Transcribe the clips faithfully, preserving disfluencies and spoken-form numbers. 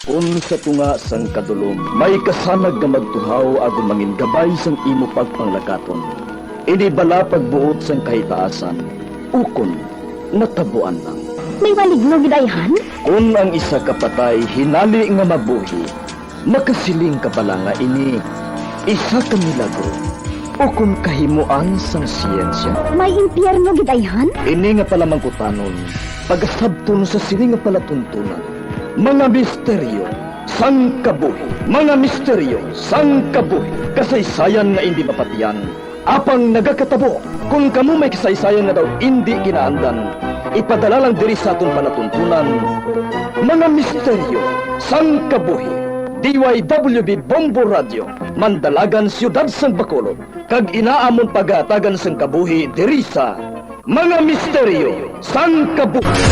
Kon sa tunga sang kadulom may kasanag nga magtuhaw agod mangin gabay sang imo pagpanglakaton, ini bala pagbuot sang kahitaasan, ukon natabuan lang. May maligno gid ayhan? Kon ang isa ka patay hinali nga mabuhi, makasiling ka bala nga ini isa ka milagro ukon kahimoan sang siyensya? May impyerno gid ayhan? Ini nga palamangkutanon pagasabton sa sini nga palatuntunan. Mga misteryo sang kabuhi. Mga misteryo sang kabuhi. Kasaysayan nga indi mapatian, apang nagakatabo. Kon kamo may kasaysayan nga daw indi kinaandan, ipadala lang diri sa aton palatuntunan. Mga misteryo sang kabuhi. D Y W B Bombo Radio, Mandalagan, Siyudad sang Bacolod, kag ina amon pagahatagan sang kabuhi diri sa Mga Misteryo sang Kabuhi.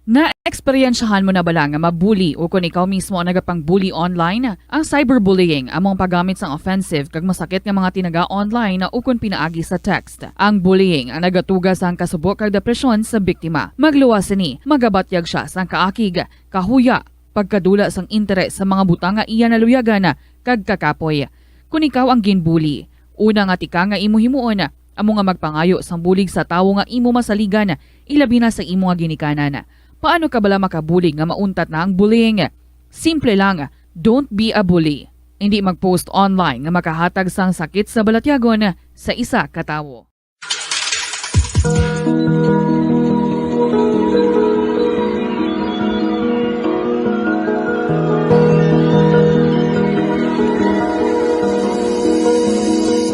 Naeksperyensyahan mo na bala nga mabuli o kon ikaw mismo ang nagapang-bully online? Ang cyberbullying amo ang paggamit sang offensive kag masakit nga mga tinaga online o kon pinaagi sa text. Ang bullying ang nagatuga sang kasubo kag depresyon sa biktima. Magluwas sini, magabatyag sia sang kaakig, kahuya, pagkadula sang interes sa mga butang nga iya naluyagan kag kakapoy. Kon ikaw ang ginbuli, una nga tika nga imo himuon amo nga magpangayo sang bulig sa tawo nga imo masaligan, ilabi na sa imo nga ginikanan. Paano ka bala makabulig nga mauntat na ang bullying? Simple lang, don't be a bully. Indi mag-post online nga makahatag sang sakit sa balatyagon sa isa ka tawo.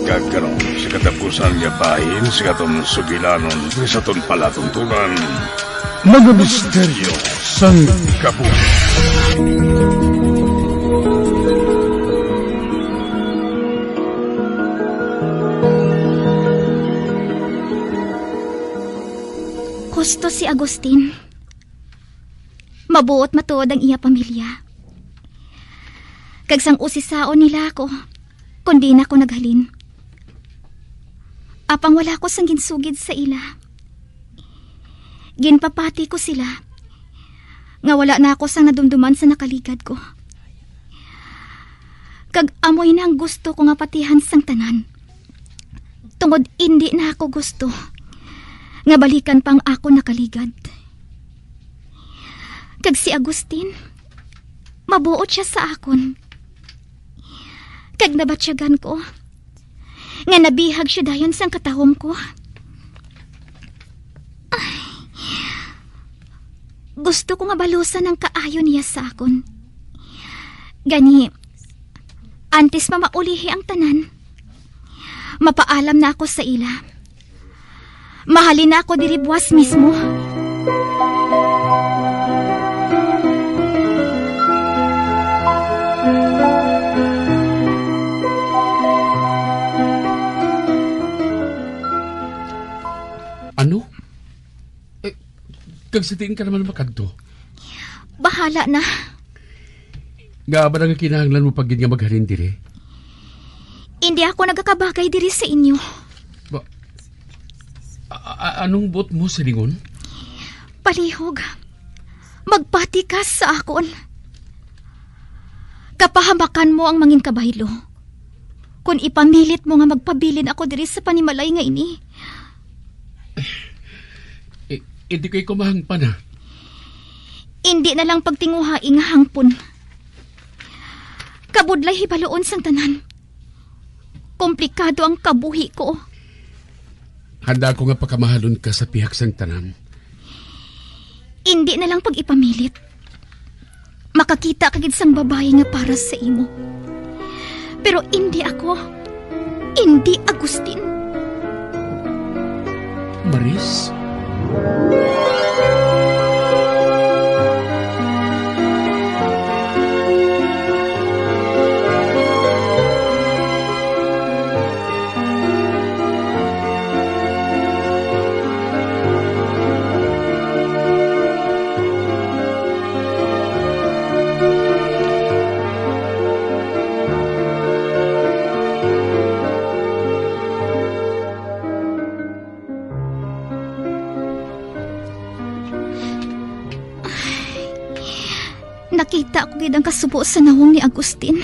Kag karon, sa katapusan nga bahin sa aton sugilanon, sa aton palatuntunan, mga misteryo sang kabuhi. Husto si Agustin. Mabuot matuod ang iya pamilya. Kag sang usisaon nila ako, kon diin ako naghalin. Apang wala ko sang ginsugid sa ila. Ginpapati ko sila nga wala na ako sang nadumduman sa nakaligad ko. Kag amo ini ang gusto ko nga patihan sang tanan, tungod indi na ako gusto nga balikan pa ang akon nakaligad. Kag si Agustin, mabuot sia sa akon. Kag nabatyagan ko nga nabihag sia dayon sang katahom ko. Ay, gusto ko nga balusan ang kaayo niya sa akon. Gani, antes pa maulihi ang tanan, mapaalam na ako sa ila. Mahalin na ako diri buas mismo. Ano? Eh, kag sa diin ka naman makadto? Bahala na. Nga ba nga kinahanglan mo pa gid nga maghalin diri? Hindi ako nagakabagay diri sa inyo. Ba, a- a- anong buot mo silingon? Palihog, magpati ka sa akon. Kapahamakan mo ang mangin kabaylo kon ipamilit mo nga magpabilin ako diri sa panimalay nga ini. Eh, hindi ko ikaw mahangpan, ha? Indi na lang pagtinguhai nga hangpon. Kabudlay hibaluon sang tanan. Komplikado ang kabuhi ko. Handa ako nga pakamahalon ka sa pihak sang tanan. Indi na lang pag-ipamilit. Makakita ka gid sang babayi nga para sa imo. Pero indi ako. Indi Agustin. Maris? nakita ko gid ang kasubo sa nawong ni Agustin.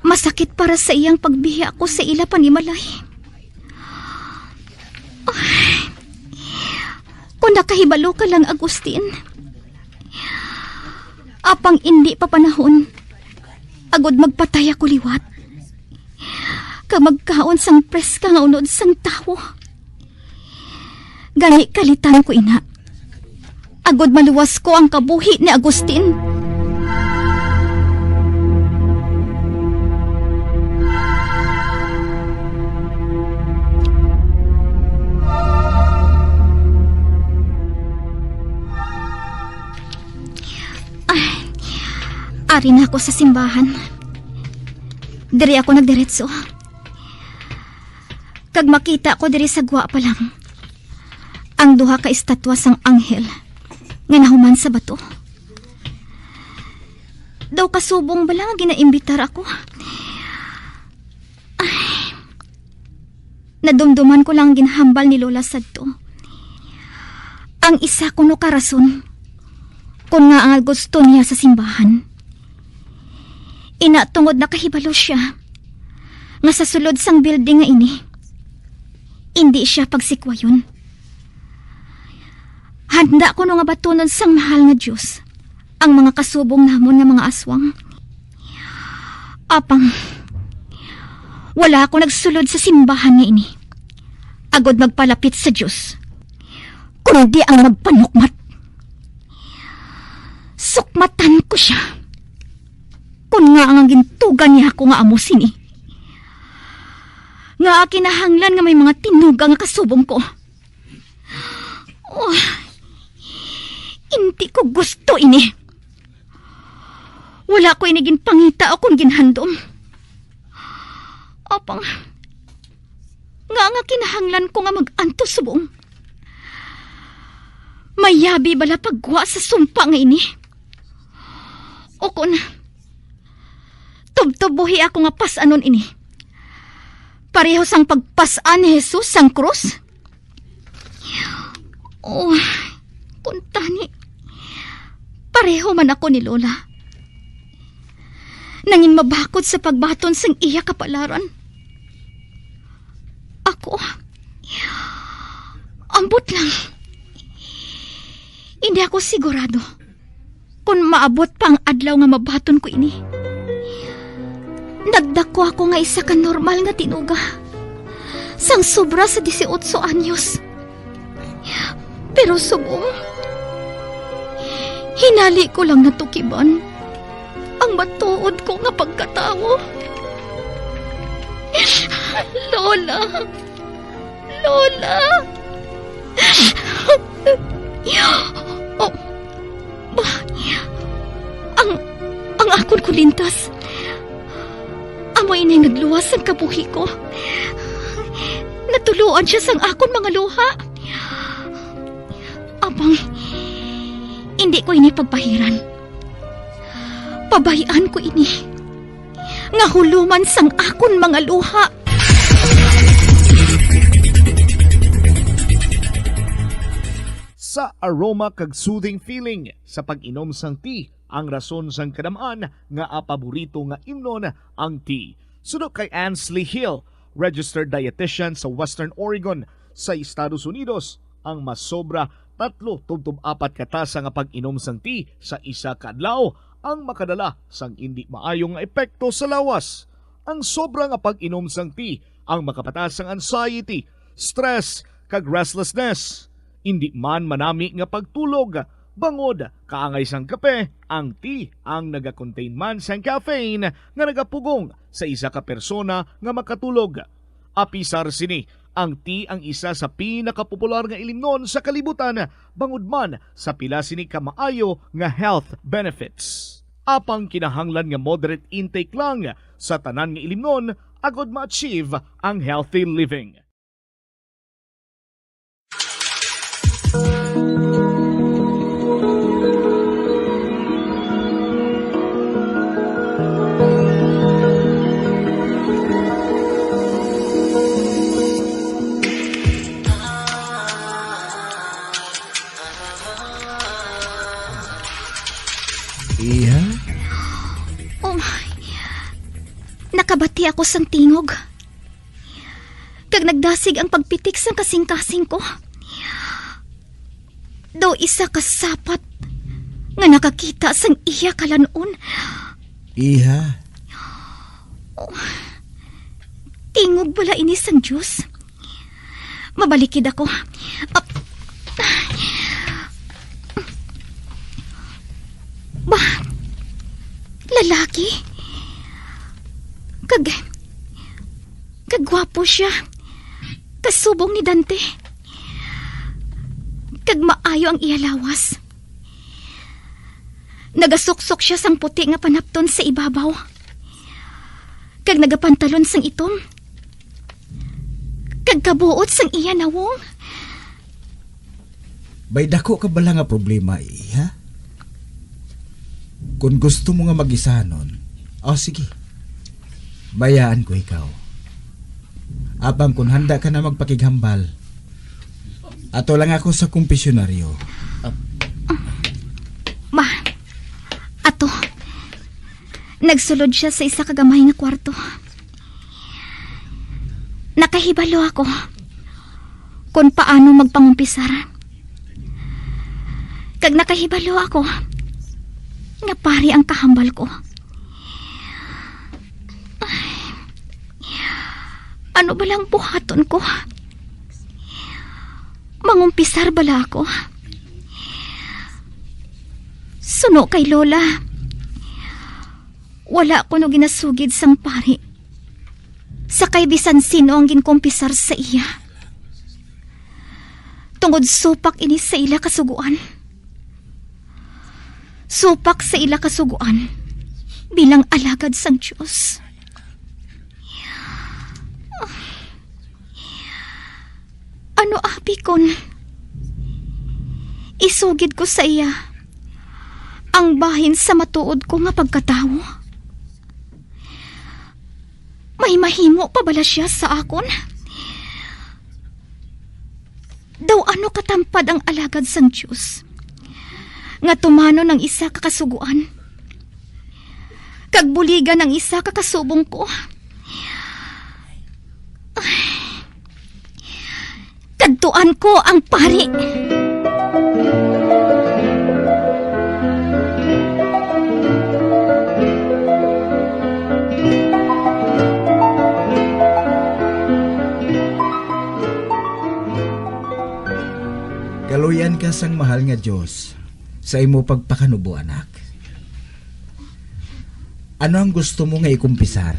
Masakit para sa iyang pagbiya ko sa ila panimalay. Ay, kung nakahibalo ka lang, Agustin. Apang indi pa panahon, agod magpatay ako liwat, kag magkaon sang preska nga unod sang tawo. Gani, kalitan ko ina, agod maluwas ko ang kabuhi ni Agustin. Ay, ari na ako sa simbahan. Diri ako nagdiretso. Kag makita ko diri sa gwa pa lang ang duha ka estatwa sang anghel nga nahuman sa bato. Daw kasubong bala nga ginaimbitar ako. Ay, nadumduman ko lang ang ginhambal ni Lola sadto. Ang isa kuno ka rason kon ngaa gusto niya sa simbahan. Ina, tungod nakahibalo sia nga sa sulod sang building nga ini, indi sia pagsikwayon. Handa kuno nga batunon sang mahal nga Dios ang mga kasubong namon nga mga aswang. Apang, wala ako nagsulod sa simbahan nga ini agod magpalapit sa Dios, kundi ang magpanukmat. Sukmatan ko sia kon ngaa nga gintugan niya ako nga amo sini. Ngaa kinahanglan nga may mga tinuga nga kasubong ko? Oh, indi ko gusto ini. Wala ko ini ginpangita o kon ginhandom. Apang, ngaa nga kinahanglan ko nga mag-antos subong? Mayabi bala paggwa sa sumpa nga ini? O kon, tubtob buhi ako nga pas-anon ini, pareho sang pagpas-an ni Jesus sang krus? Oh, kuntani, pareho man ako ni Lola. Nangin mabakod sa pagbaton sang iya kapalaran. Ako, ambot lang. Hindi ako sigurado kon maabot pa ang adlaw nga mabaton ko ini. Nagdako ako nga isa ka normal nga tinuga sang sobra sa dieciocho anyos. Pero subong, hinali ko lang natukiban ang matuod ko nga pagkatawo. Lola! Lola! Oh, ba, ang, ang akon kulintas, amo ini nagluwas sang kabuhi ko. Natuluan siya sang akon mga luha. Apang, indi ko ini pagpahiran. Pabay-an ko ini nga huluman sang akon mga luha. Sa aroma kag soothing feeling sa pag-inom sang tea, ang rason sang kadam-an nga paborito nga imnon ang tea. Suno kay Ansley Hill, registered dietitian sa Western Oregon sa Estados Unidos, ang masobra tatlo tubtob apat ka tasa nga pag-inom sang tea sa isa ka adlaw ang makadala sang indi maayo nga epekto sa lawas. Ang sobra nga pag-inom sang tea ang makapataas sang anxiety, stress, kag restlessness. Indi man manami nga pagtulog, bangod kaangay sang kape, ang tea ang nagakontain man sang caffeine nga nagapugong sa isa ka persona nga makatulog. Apisar sini, ang tea ang isa sa pinakapopular nga ilimnon sa kalibutan, bangod man sa pila sini ka maayo nga health benefits. Apang kinahanglan nga moderate intake lang sa tanan nga ilimnon agod ma-achieve ang healthy living. Iha? Oh, nakabati ako sang tingog. Kag nagdasig ang pagpitik sang kasing-kasing ko. Daw isa ka sapat nga nakakita sang iya kalan-on. Iha? Oh, tingog bala ini sang Dios? Mabalikid ako. Ah, ba, lalaki? Kag, kag gwapo siya. Kasubong ni Dante. Kag maayo ang iya lawas. Nagasuksok siya sang puti nga panapton sa ibabaw, kag nagapantalon sang itom, kag kabuot sang iya nawong. May dako ka bala nga problema, iha? Kung gusto mo nga magisanon, o sige, bayaan ko ikaw. Apang kung handa ka na magpakighambal, ato lang ako sa kumpisyonaryo. Ma, ato. Nagsulod siya sa isa ka gamay nga kwarto. Nakahibalo ako kon paano magpangumpisar. Kag nakahibalo ako nga pari ang kahambal ko. Ano ba lang buhaton ko? Mangumpisar bala ako? Suno kay Lola, wala ko no ginasugid sang pari, sa kay bisan sino ang ginkumpisar sa iya. Tungod supak ini sa ila kasugoan. Supak sa ila kasugoan bilang alagad sang Dios. Ano abi kon isugid ko sa iya ang bahin sa matuod ko nga pagkatawo? May mahimo pa bala sia sa akon? Daw ano katampad ang alagad sang Dios nga tumanon ang isa ka kasugoan, kag buligan ang isa ka kasubong ko. Kadtuan ko ang pari. Kaluy-an ka sang mahal nga Dios sa imo pagpakanubo, anak. Ano ang gusto mo nga ikumpisar?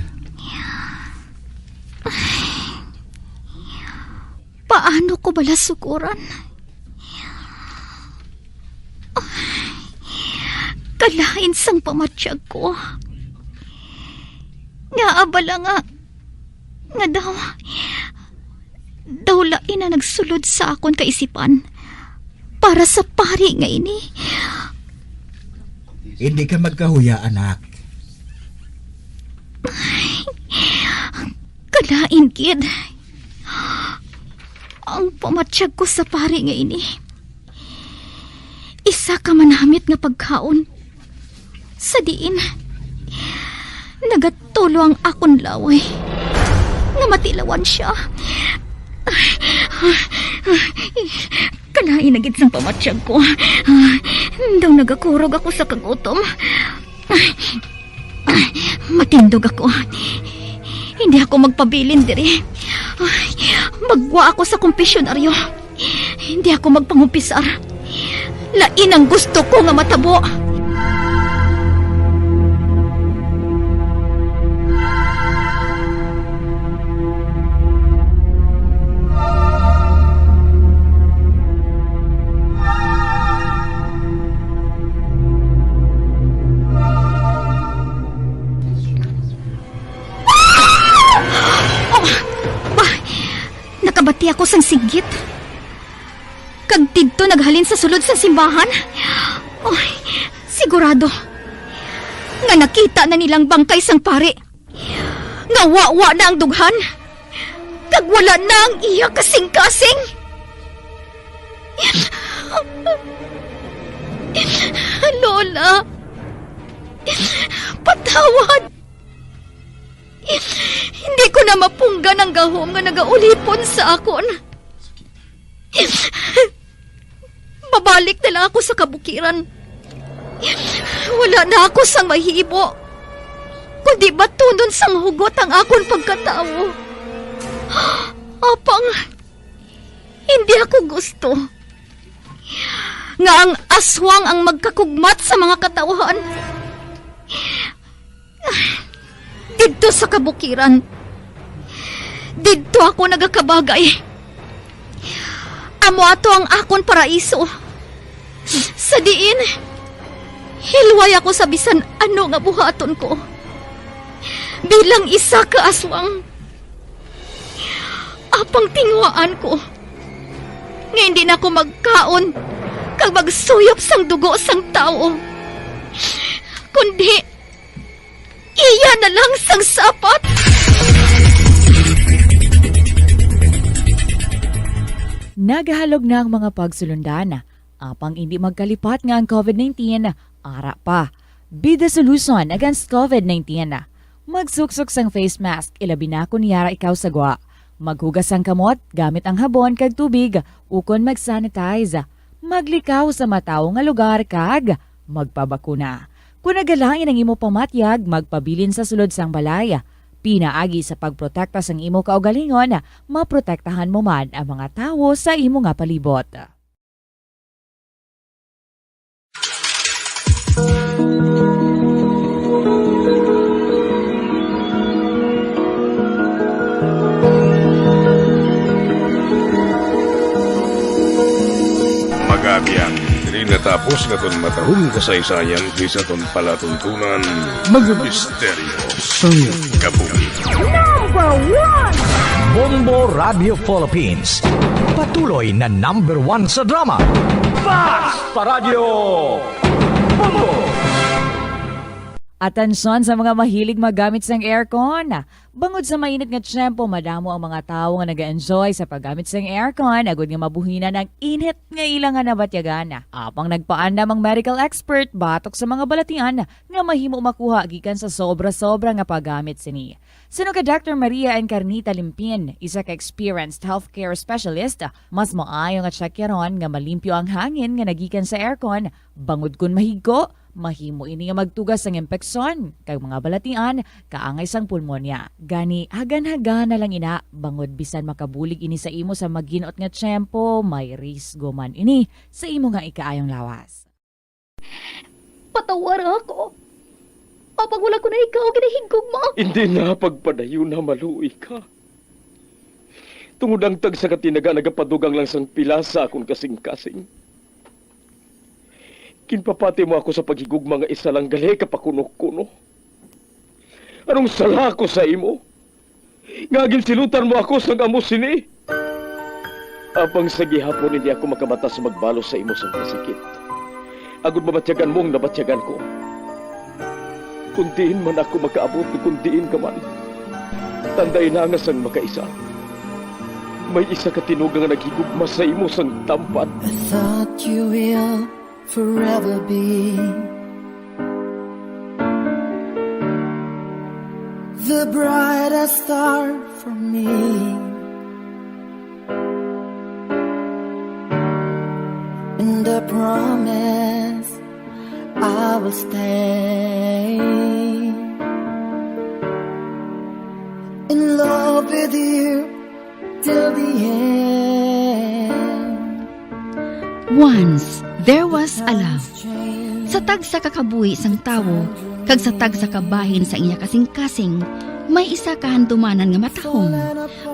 Paano ko bala sugoran? Kalain sang pamatyag ko. Ngaa bala nga, nga daw, daw lain ang nagsulod sa akon kaisipan para sa pari nga ini. Hindi ka magkahuya, anak. Kalain gid ang pamatyag ko sa pari nga ini. Isa ka manamit nga pagkaon sa diin nagatulo ang akon laway nga matilawan sia. Kalain na gid sang pamatyag ko. Daw nagakurog ako sa kagutom. Matindog ako. Hindi ako magpabilin diri. Ay, maggwa ako sa kumpisyonaryo. Hindi ako magpangumpisar. Lain ang gusto ko nga matabo. Oh, ba, nakabati ako sang singgit. Kag didto naghalin sa sulod sang simbahan. Oy, sigurado nga nakita na nila ang bangkay sang pari. Nga wa-wa na ang dughan, kag wala na ang iya kasing-kasing. Lola, Patawad! Hindi ko na mapunggan ang gahom nga nagaulipon sa akon. Mabalik na lang ako sa kabukiran. Wala na ako sang mahimo, kundi batunon sang hugot ang akon pagkatawo. Apang, hindi ako gusto nga ang aswang ang magkakugmat sa mga katawhan. Didto sa kabukiran, didto ako nagakabagay. Amo ato ang akon paraiso, sa diin hilway ako sa bisan ano nga buhaton ko bilang isa ka aswang. Apang tinguhaan ko nga hindi na ako magkaon kag magsuyop sang dugo sang tawo, kundi iya na lang sang sapat. Nagahalog na ang mga pagsulundan, apang indi magkalipat nga ang covid nineteen ara pa. Be the solution against covid nineteen. Magsuksok sang face mask, ilabi na kon yara ikaw sa gwa. Maghugas sang kamot gamit ang habon kag tubig, ukon mag-sanitize. Maglikaw sa matawo nga lugar kag magpabakuna. Kon nagalain ang imo pamatyag, magpabilin sa sulod sang balay. Pinaagi sa pagprotekta sang imo kaugalingon, maprotektahan mo man ang mga tawo sa imo nga palibot. Magabi ang diri natapos nga aton matahong kasaysayan sa aton palatuntunan. Mga misteryo sang kabuhi. Number one! Bombo Radio Philippines. Patuloy na number one sa drama. Basta Radio Bombo! Atensyon sa mga mahilig maggamit sang aircon. Bangod sa mainit nga tiyempo, madamo ang mga tawo nga nag-enjoy sa paggamit sang aircon agud nga mabuhinan ang init nga ila nga nabatyagan. Apang nagpaandam ang medical expert batok sa mga balatian nga mahimo makuha gikan sa sobra-sobra nga paggamit sini. Suno kay Doctor Maria Encarnita Limpin, isa ka experienced healthcare specialist, mas maayo nga tsakyaron nga malimpyo ang hangin nga nagikan sa aircon, bangod kon mahigko, mahimo ini nga magtuga sang impeksyon kag mga balatian kaangay sang pulmonya. Gani, hagan-hagan na lang ina, bangod bisan makabulig ini sa imo sa maginot nga tiyempo, may risgo man ini sa imo nga ikaayong lawas. Patawara ako. Apang wala ko na ikaw ginahigugma. Indi na pagpadayon na maluoy ka. Tungod ang tagsa ka tinaga nagapadugang lang sang pila sa akon kasing-kasing. Ginpapati mo ako sa paghigugma nga isa lang gali ka pakuno-kuno. Anong sala ko sa imo? Nga ginsilutan mo ako sang amo sini? Apang sa gihapon hindi ako makamata sa magbalo sa imo sang kasakit, agod mabatyagan mo ang nabatyagan ko. Kung diin man ako makaabot, kung diin ka man, tandai na nga sang makaisa, may isa ka tinuga nga naghigugma sa imo sang tampad. I thought you will forever be the brightest star for me. And I promise I will stay in love with you till the end. Once there was a love. Sa tagsa ka kabuhi sang tawo kag sa tagsa ka bahin sang iya kasingkasing, may isa ka handumanan nga matahom,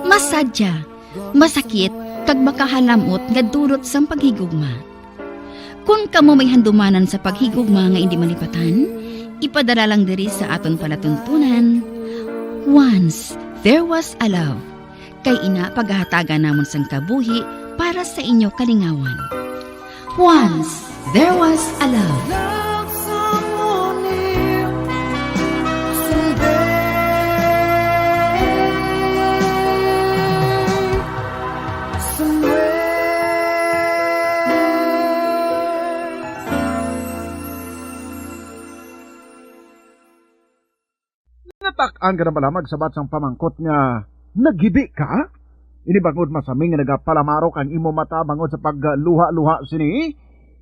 masadya, masakit, kag makahalam-ot nga dulot sang paghigugma. Kon kamo may handumanan sa paghigugma nga indi malipatan, ipadala lang diri sa aton palatuntunan, Once there was a love. Kay ina pagahatagan namon sang kabuhi para sa inyo kalingawan. Once there was a love. Tak-an ka na ba lamang sa bat sang pamangkot nga naghibi ka? Ini bangod masami nga nagapalamarok ang imo mata bangod sa pagluha-luha sini?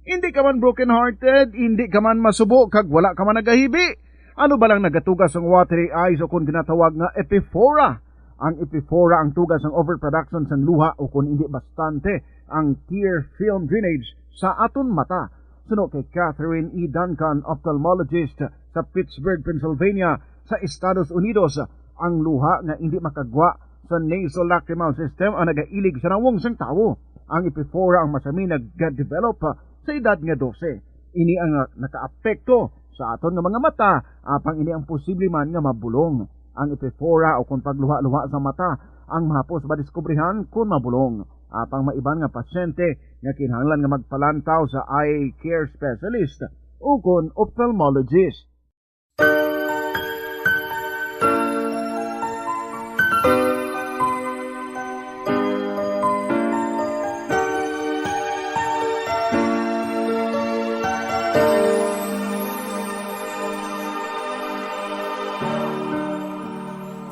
Hindi ka man broken-hearted, hindi ka man masubo, kag wala ka man nagahibi. Ano ba lang nagatuga sang watery eyes o kon ginatawag nga epiphora? Ang epiphora ang tuga sang overproduction sang luha o kon hindi bastante ang tear film drainage sa aton mata. Suno kay Catherine E. Duncan, ophthalmologist sa Pittsburgh, Pennsylvania, sa Estados Unidos, ang luha nga indi makagwa sa nasolacrimal system ang nagailig sa nawong sang tawo. Ang epiphora ang masami nagadevelop sa edad nga dose. Ini ang nakaapekto sa aton nga mga mata, apang ini ang posible man nga mabulong. Ang epiphora o kon pagluha-luha sa mata ang mahapos madiskubrihan kon mabulong. Apang may iban nga pasyente nga kinahanglan nga magpalantaw sa eye care specialist o kon ophthalmologist.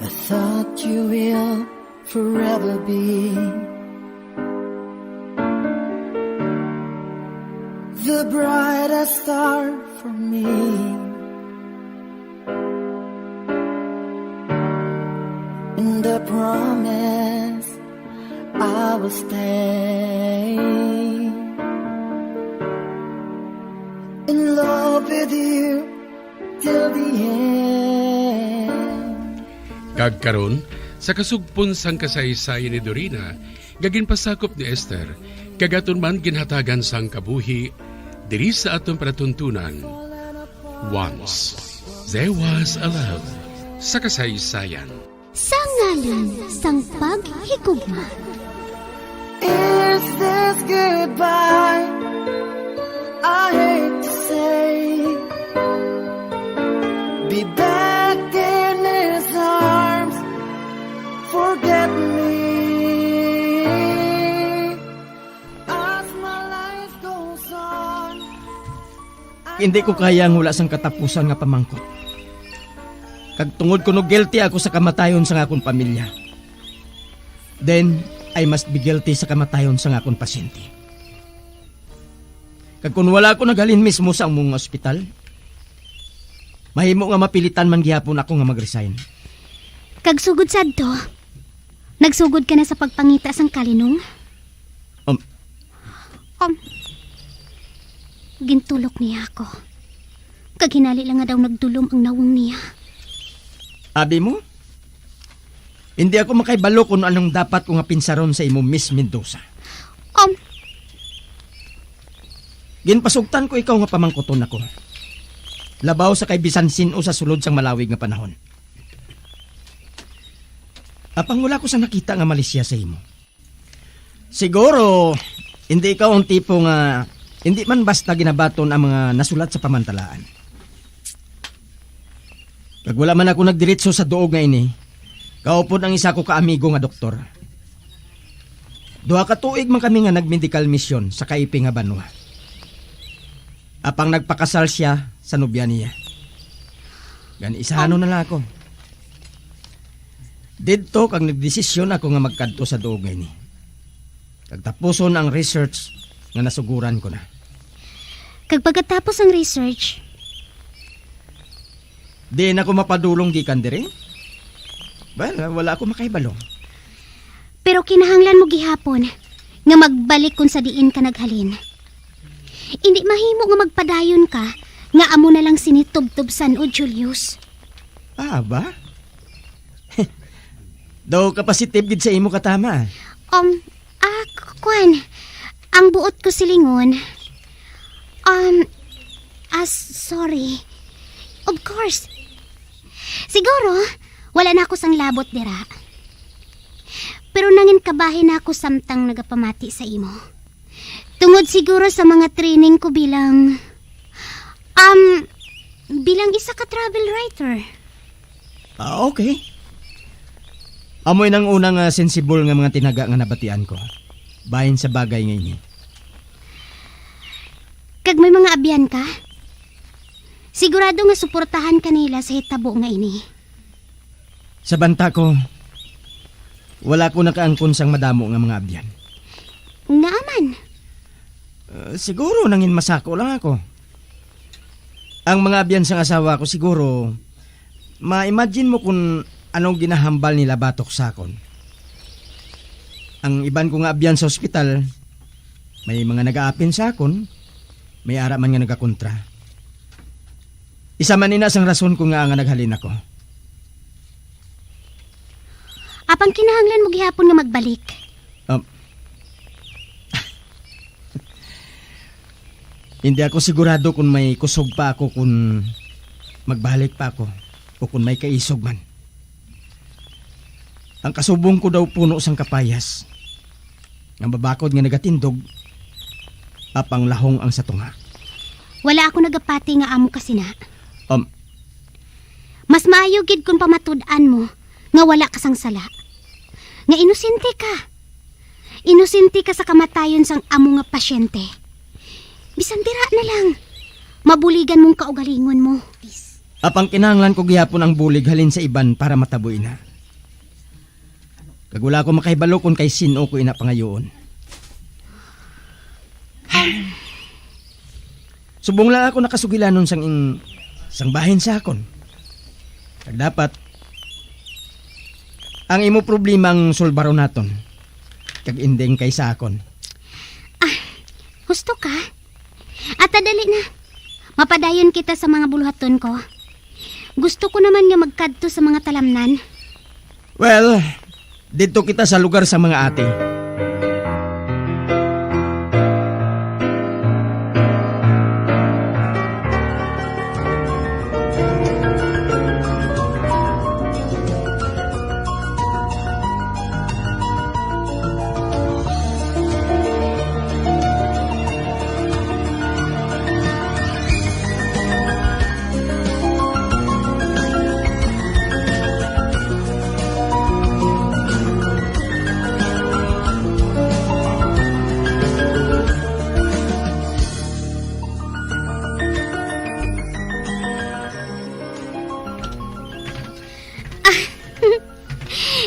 I thought you will forever be the brightest star for me. And I promise I will stay in love with you till the end. Kag karon, sa kasugpon sang kasaysayan ni Dorina, nga ginpasakop ni Esther, kag aton man ginhatagan sang kabuhi diri sa aton palatuntunan. Once There Was a Love, sa kasaysayan. Sa ngalan sang paghigugma. Is this goodbye? I hate to say. Be back in his arms. Forget me. As my life goes on. Hindi ko kaya ang wala sang katapusan nga pamangkot. Kag tungod kuno guilty ako sa kamatayon sang akon pamilya, then I must be guilty sa kamatayon sang akon pasyente. Kag kon wala ako naghalin mismo sa among ospital, mahimo nga mapilitan man gihapon ako nga mag-resign. Kag sugod sadto, nagsugod ka na sa pagpangita sang kalinong? Um. Um. Gintulok niya ako. Kag hinali lang nga daw nagdulom ang nawong niya. Abi mo? Hindi ako makaibalo kung anong dapat ko nga pinsaron sa imo, Miss Mendoza. Um. Ginpasugtan ko ikaw nga pamangkuton ako, labaw sa kay bisan sin-o sa sulod sang malawig nga panahon. Apang wala ko sa nakita nga malisya sa imo. Siguro, hindi ikaw ang tipo nga hindi man basta ginabaton ang mga nasulat sa pamantalaan. Kag wala man ako nagdiretso sa duog nga ini, kaupod ang isa ko ka amigo nga doktor. Duha ka tuig man kami nga nagmedikal misyon sa kaiping nga banwa. Apang nagpakasal sia sa nobya niya. Gani, isahanon na lang ako. Didto kag nagdesisyon ako nga magkadto sa duog nga ini, kag tapuson ang research nga nasuguran ko na. Kag pagkatapos ang research? Diin ako mapadulong gikan diri? Well, wala ako makahibalo. Pero kinahanglan mo gihapon nga magbalik kon sa diin ka naghalin. Indi mahimo nga magpadayon ka nga amo na lang sini tubtob san-o, Julius. Ah, ba? Daw ka positive gid sa imo katama. Um, ah, k-, kwan, ang buot ko silingon, um, ah, sorry. Of course. Siguro, wala na ako sang labot dira. Pero nangin kabahin na ako samtang nagapamati sa imo. Tungod siguro sa mga training ko bilang, um, bilang isa ka travel writer. Ah, okay. Amoy nang una nga sensible nga mga tinaga nga nabatian ko bahin sa bagay nga ini. Kag may mga abyan ka? Sigurado nga suportahan ka nila sa hitabo nga ini. Sa banta ko, wala ko nakaangkon sang madamo nga mga abyan. Ngaa man? Uh, siguro nangin masako lang ako. Ang mga abyan sang asawa ko siguro, ma-imagine mo kung anong ginahambal nila batok sa akon. Ang iban ko nga abyan sa ospital, may mga nagaapin sa akon, may ara man nga nagakontra. Isa man ina sang rason ko nga, nga naghalin ako. Apang kinahanglan mo gihapon nga magbalik. Um, hindi ako sigurado kung may kusog pa ako, kung magbalik pa ako, o kung may kaisog man. Ang kasubong ko daw puno sang kapayas, nga mabakod nga nagatindog, apang lahong ang sa tunga. Wala ako nagapati nga amo ka sina. Um, Mas maayo gid kon pamatud-an mo nga wala ka sang sala, nga inosente ka. Inosente ka sa kamatayon sang amo nga pasyente. Bisan dira na lang, mabuligan mong kaugalingon mo. Apang kinahanglan ko gihapon ang bulig halin sa iban para matabo ina. Kag wala ko makahibalo kon kay sin-o ko ina pangayoon. Subong lang ako nakasugilanon sang ing-, sang bahin sa akon. Kag dapat, ang imo problema ang sulbaron naton, kag ending kay sa akon. Ah, husto ka? Ata, dali na. Mapadayon kita sa mga buluhaton ko. Gusto ko naman nga magkadto sa mga talamnan. Well, didto kita sa lugar sa mga ate.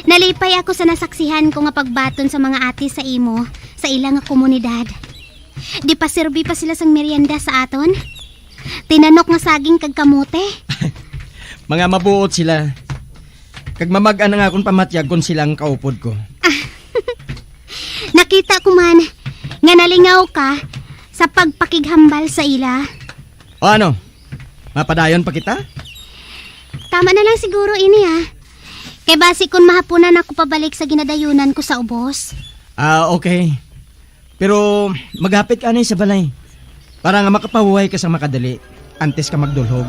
Nalipay ako sa nasaksihan ko nga pagbaton sa mga ate sa imo sa ila nga komunidad. Di pa serbi pa sila sang merienda sa aton? Tinanok nga saging kag kamote. Mga mabuot sila. Kag mamag-an ang akon pamatyag kon sila ang kaupod ko. Nakita ko man nga nalingaw ka sa pagpakighambal sa ila. O ano? Mapadayon pa kita? Tama na lang siguro ini, ah. Kay basi kon mahapunan ako pabalik sa ginadayunan ko sa ubos. Ah, okay. Pero maghapit ka anay sa balay para nga makapahuway ka sa makadali antes ka magdulhog.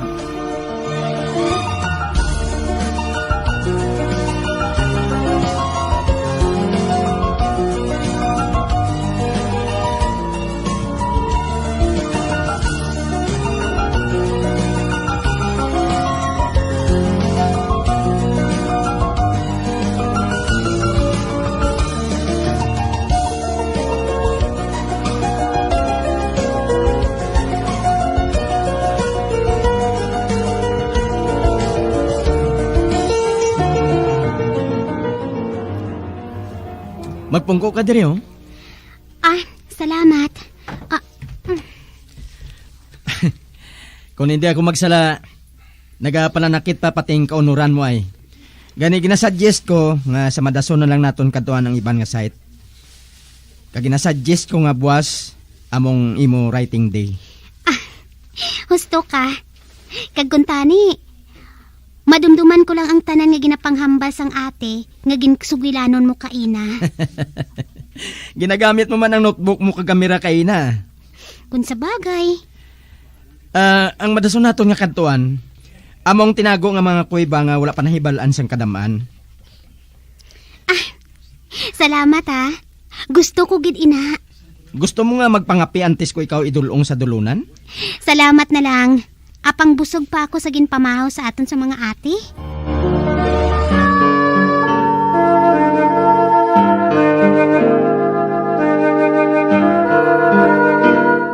Magpungko ka diri, oh. Ah, salamat. Ah, mm. Kung hindi ako magsala, nagapananakit pa pati ang kaunuran mo ay. Gani, ginasuggest ko nga sa madason na lang naton kadtuan ang iban nga site. Kag ginasuggest ko nga buwas among imo writing day. Ah, husto ka. Kag kuntani, madumduman ko lang ang tanan nga ginapanghambal sang ate nga ginsugilanon mo kaina. Ginagamit mo man ang notebook mo kag kamera kaina. Kung sa bagay. Ah, ang madason naton nga kadtuan, amo ang tinago nga mga kuweba nga wala pa nahibal-an sang kadam-an. Ah, salamat, ha. Gusto ko gid ina. Gusto mo nga magpangapi antes ko ikaw idul-ong sa dulunan? Salamat na lang. Apang busog pa ako sa ginpamahaw sa aton sa mga ate.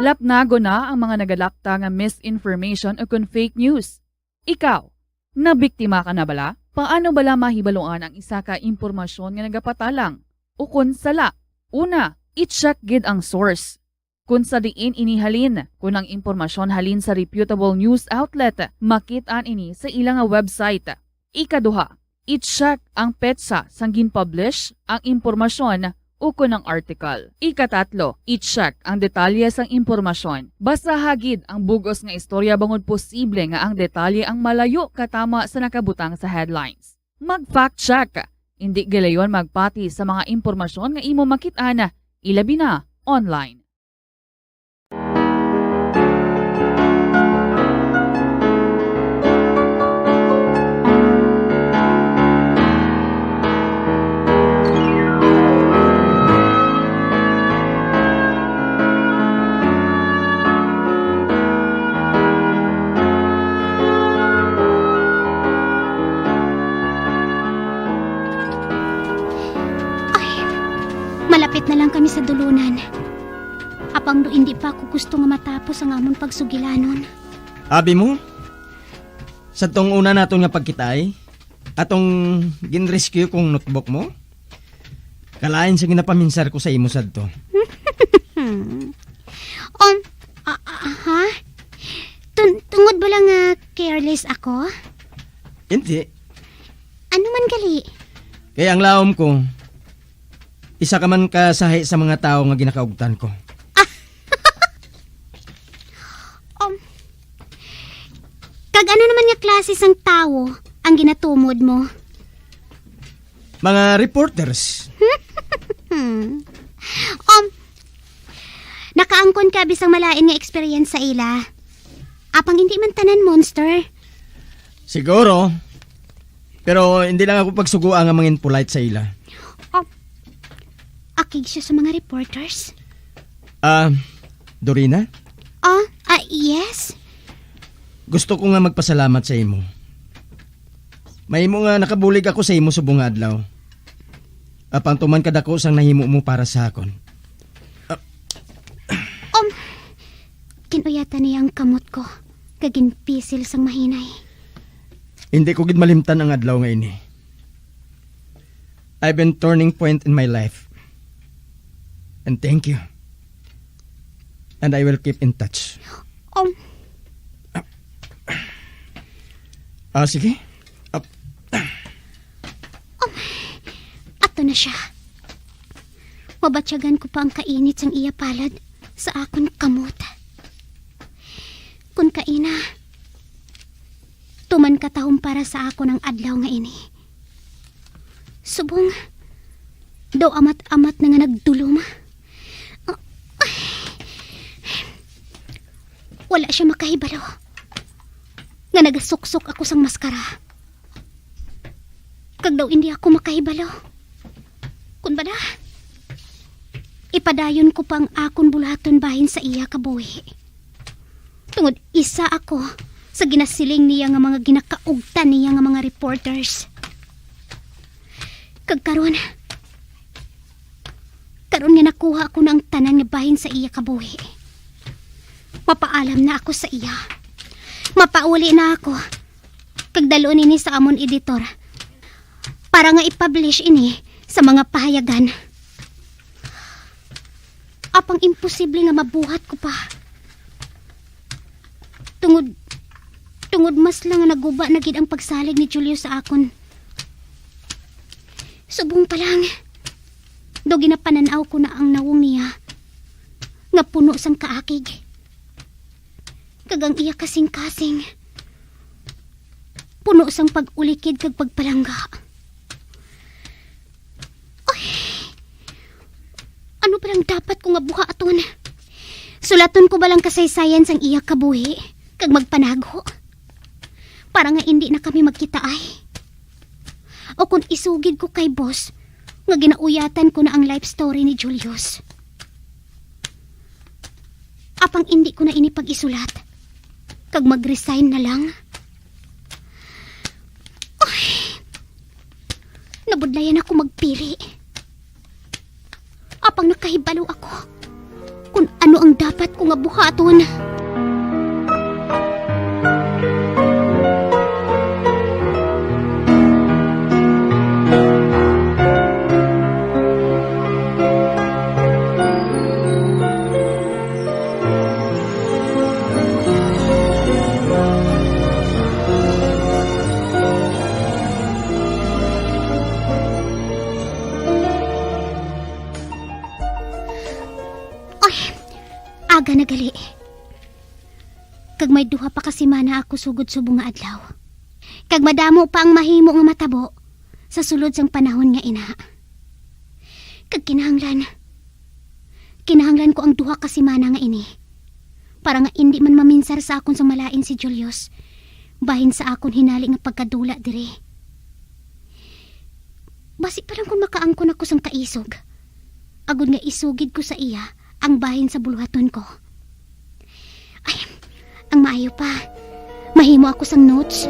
Lapnagon na ang mga nagalakta nga misinformation ukon fake news. Ikaw, nabiktima ka na bala? Paano bala mahibaluan ang isa ka impormasyon nga nagapatalang ukon sala? Una, i-check gid ang source. Kon sa diin ini halin, kon ang impormasyon halin sa reputable news outlet, makit-an ini sa ila nga website. Ikaduha, i-check ang petsa sang gin-publish ang impormasyon ukon ang article. Ikatatlo, i-check ang detalye sang impormasyon. Basaha gid ang bug-os nga istorya bangod posible nga ang detalye ang malayo katama sa nakabutang sa headlines. Mag-fact check. Indi gilayon magpati sa mga impormasyon nga imo makit-an, ilabi na online. Ay, malapit na lang kami sa dulunan. Apang do indi pa ako gusto nga matapos ang amon pagsugilanon. Abi mo? Sa tong una naton nga pagkitaay, atong gin-rescue kong notebook mo, kalain sa ginapaminsar ko sa imo sadto. Um, ah, ah, ha? Tun-, tungod ba lang nga careless ako? Hindi. Ano man gali? Kaya ang laom ko, isa ka man ka sahi sa mga tawo nga ginakaugtan ko. Um, kag ano naman nga klase sang tawo ang ginatumod mo? Mga reporters. Hmm. Um, nakaangkon ka bisang malain nga experience sa ila. Apang hindi man tanan monster. Siguro. Pero hindi lang ako pagsugua nga mangin polite sa ila. Oh, akig siya sa mga reporters? Ah, Dorina? Ah, ah, yes? Gusto ko nga magpasalamat sa imo. Mahimo nga nakabulig ako sa imo subong nga adlaw. Apang tuman kadako sang nahimo mo para sa akon. Ah. Um, kinuyatan niya ang kamot ko, kag ginpisil sang mahinay. Hindi ko gid malimtan ang adlaw nga ini. I've been turning point in my life. And thank you. And I will keep in touch. Um. Ah, sige. Ap- Um, ato na siya. Mabatyagan ko pa ang kainit sang iya palad sa akon kamot. Kun kaina, tuman katahom para sa akon ang adlaw nga ini. Subong daw amat-amat na nga nagdulom. Ah, wala siya makahibalo nga nagasuksok ako sang maskara. Kag daw indi ako makahibalo. Kun bala, ipadayon ko pa ang akon bulaton bahin sa iya kabuhi. Tungod isa ako sa ginasiling niya nga mga ginakaugtan niya nga mga reporters. Kag karon, karon nga nakuha ko na ang tanan nga bahin sa iya kabuhi, mapaalam na ako sa iya. Mapauli na ako, kag dalon ini sa amon editor para nga i-publish ini sa mga pahayagan. Apang imposible nga mabuhat ko pa. Tungod, tungod mas lang nga naguba na gid ang pagsalig ni Julio sa akon. Subong pa lang, daw ginapanan-aw ko na ang nawong niya nga puno sang kaakig, kag ang iya kasing-kasing puno sang pag-ulikid kag pagpalangga. Ay, ano ba lang dapat ko nga buhaton? Sulaton ko ba lang kasaysayan sang iya kabuhi kag magpanago para nga indi na kami magkitaay? O kon isugid ko kay boss nga ginauyatan ko na ang life story ni Julius? Apang indi ko na ini pag-isulat kag mag-resign na lang? Ay, nabudlayan ako magpili. Apang nakahibalo ako kon ano ang dapat ko nga buhaton. Kag may duha pa ka semana ako sugod subong nga adlaw. Kag madamo pa ang mahimo nga matabo sa sulod sang panahon nga ina. Kag kinahanglan, kinahanglan ko ang duha ka semana nga ini para nga indi man maminsar sa akon sang malain si Julius bahin sa akon hinali nga pagkadula diri. Basi pa lang kon makaangkon ako sang kaisog, agod nga isugid ko sa iya ang bahin sa buluhaton ko. Ay, ang maayo pa, mahimo ako sang notes.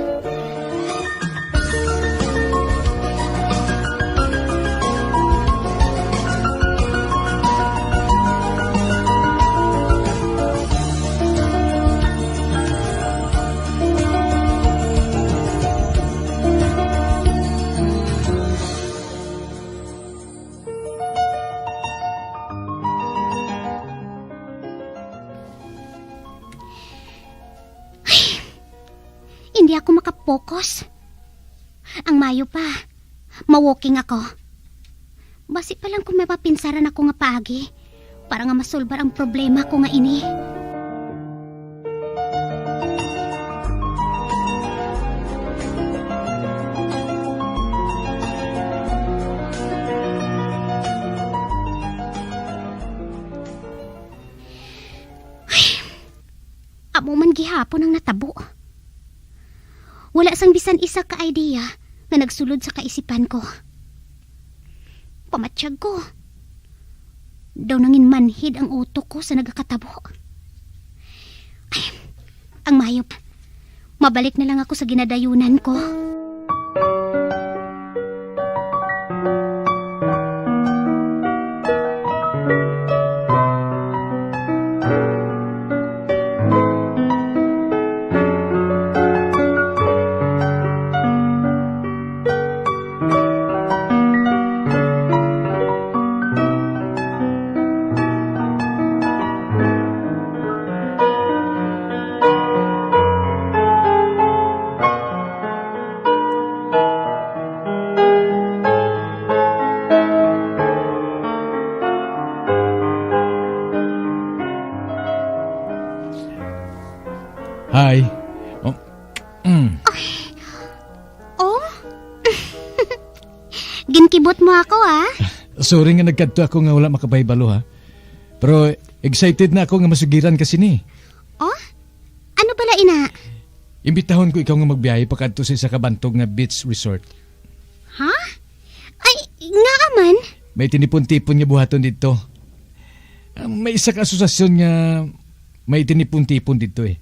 Ay, hindi ako makapokus. Ang mayo pa, ma-walking ako. Basi pa lang kung may mapinsaran ako nga paagi para nga masulbar ang problema ko nga ini. Ay, amo man gihapon ang natabo. Wala sang bisan isa ka idea nga nagsulod sa kaisipan ko. Pamatyag ko, daw nangin manhid ang utok ko sa nagakatabo. Ay, ang mayop, mabalik na lang ako sa ginadayunan ko. Hi. Oh. Mm. Oh? Ginkibot mo ako, ah. Sorry nga nagkadto ako nga wala makapahibalo, ha. Pero excited na ako nga masugiran ka sini. Oh? Ano bala ina? Imbitahon ko ikaw nga magbiyahe pakadto sa isa ka bantog nga beach resort. Ha? Ay, ngaa man? May tinipon-tipon nga buhaton didto. Ah, may isa ka asosasyon nga may tinipon-tipon didto, eh.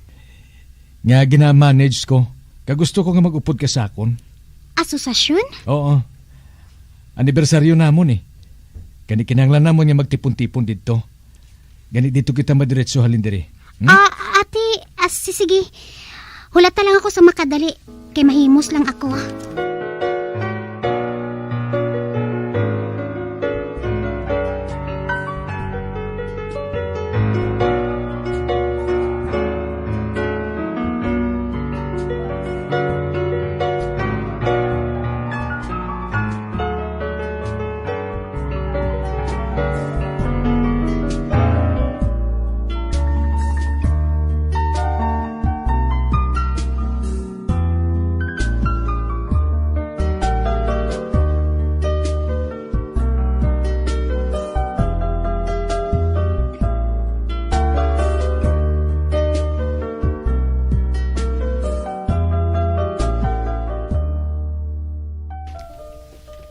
Nga gina-manage ko. Kag gusto ko nga mag-upod ka sa akon. Asosasyon? Oo. Anibersaryo namon, eh. Gani kinahanglan namon nga magtipon-tipon didto. Gani didto kita madiretso halin diri. Hmm? Ah, ate, ah, si-, sige. Hulata lang ako sa makadali, kay mahimos lang ako.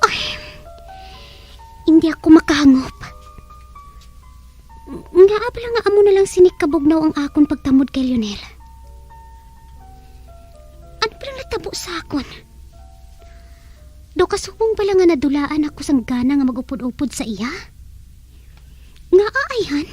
Ay, hindi ako makahangop. Ngaa bala nga amo na lang sini kabugnaw ang akon pagtamod kay Lionel? Ano bala natabo sa akon? Daw kasubong bala nga nadulaan ako sang gana nga mag-upod-upod sa iya? Ngaa ayhan?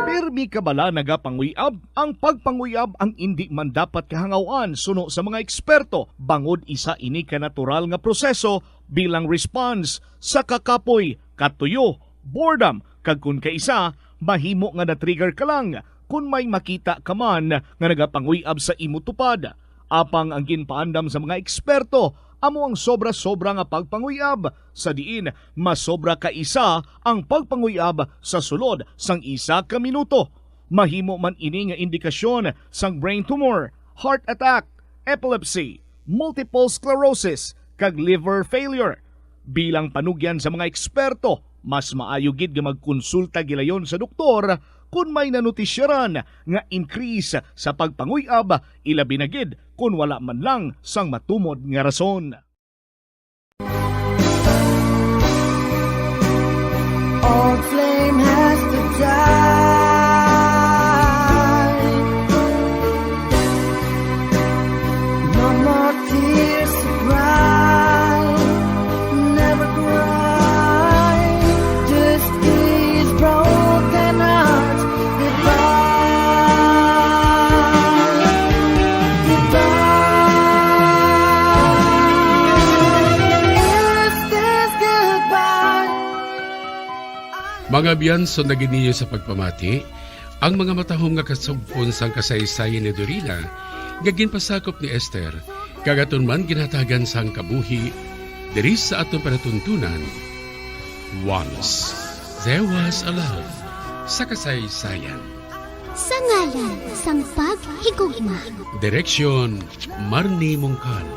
Pirmi ka bala nagapanguyab? Ang pagpanguyab ang indi man dapat kahangaw-an suno sa mga eksperto, bangod isa ini ka natural nga proseso bilang response sa kakapoy, katuyo, boredom, kag kon kaisa, mahimo nga na-trigger ka lang kon may makita ka man nga nagapanguyab sa imo tupad. Apang ang ginpaandam sa mga eksperto amo ang sobra-sobra nga pagpanguy-ab, sa diin mas sobra ka isa ang pagpanguy-ab sa sulod sang isa ka minuto. Mahimo man ini nga indikasyon sang brain tumor, heart attack, epilepsy, multiple sclerosis, kag liver failure. Bilang panugyan sa mga eksperto, mas maayo gid nga magkonsulta gilayon sa doktor kon may nanutisyaran nga increase sa pagpanguy-ab, ilabi na gid kon wala man lang sang matumod nga rason. Old flame has to die. No more tears to cry. Never cry. Just these broken hearts. Goodbye. Goodbye. Is this goodbye? Mga biyanso na gid ninyo sa pagpamati, ang mga matahom nga kasugpon sang kasaysayan ni Dorina nga ginpasakop ni Esther, kag aton man ginhatagan sang kabuhi diri sa aton palatuntunan. Once there was a love sa kasaysayan. Sa ngalan sang paghigugma. Direksyon, Marnie Mongkal.